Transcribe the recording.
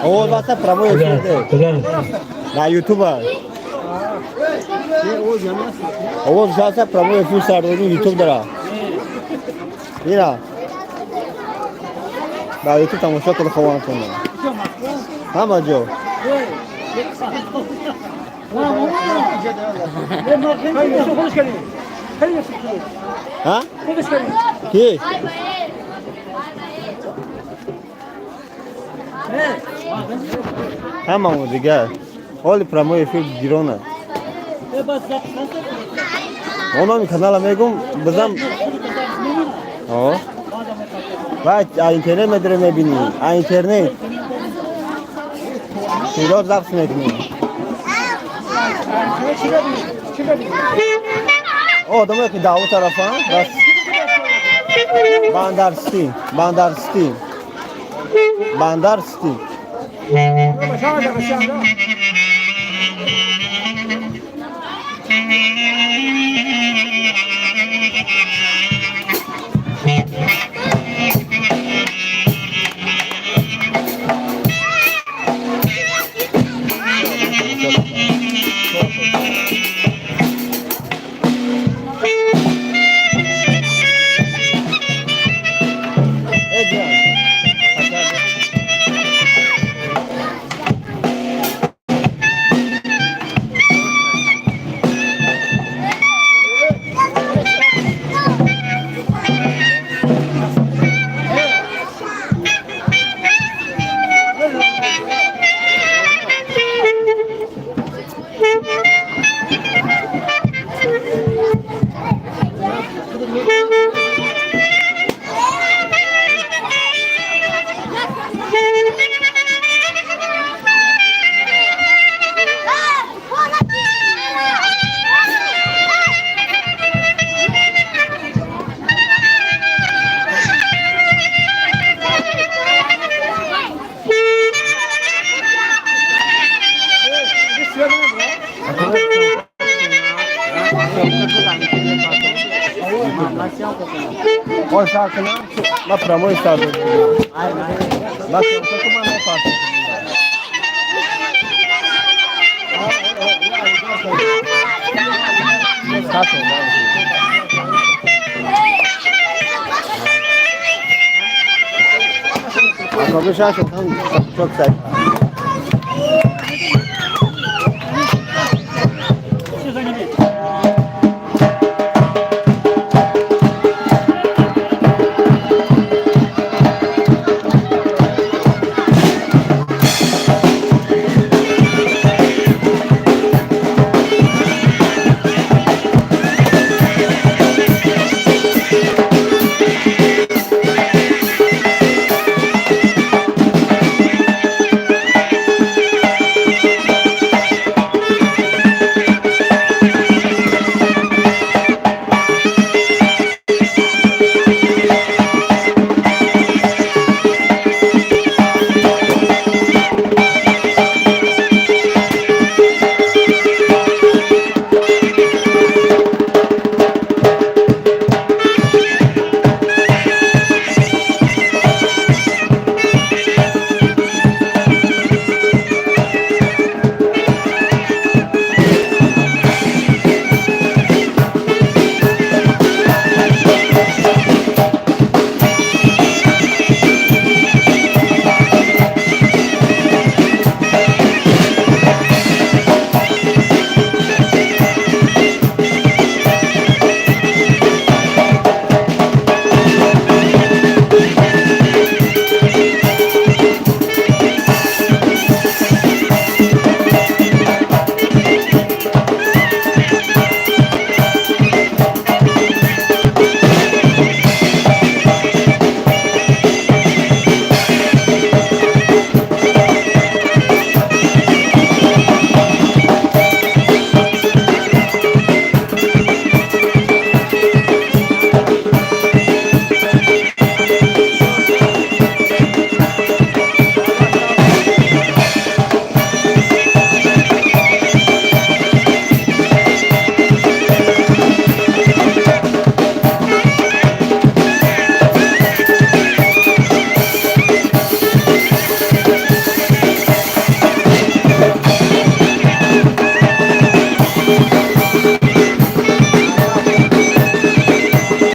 Овоз баста, прямой эфир на ютуба. Овоз баста, прямой эфир сардони ютуб дара. Ира. Ба ютуб тамошо кун, ховантон. Ҳама ҷо. Ҳа? Ки? Ҳамамо дигар. Ҳоли прямой эфир гирона. Номи канала мегум, бизам. О. Вай, а интернет медаре мебинӣ. А интернет. Сирот запись мекунӣ. Одамое ки даъво тарафа, рас Бандар Сити, Бандар Сити. Бандар Сити. Э, ҷон. Ой, сар кунам, ма прямой сар додам. Ма съёмка кунам, ма фарқ. Акобы шаш, там çok sert.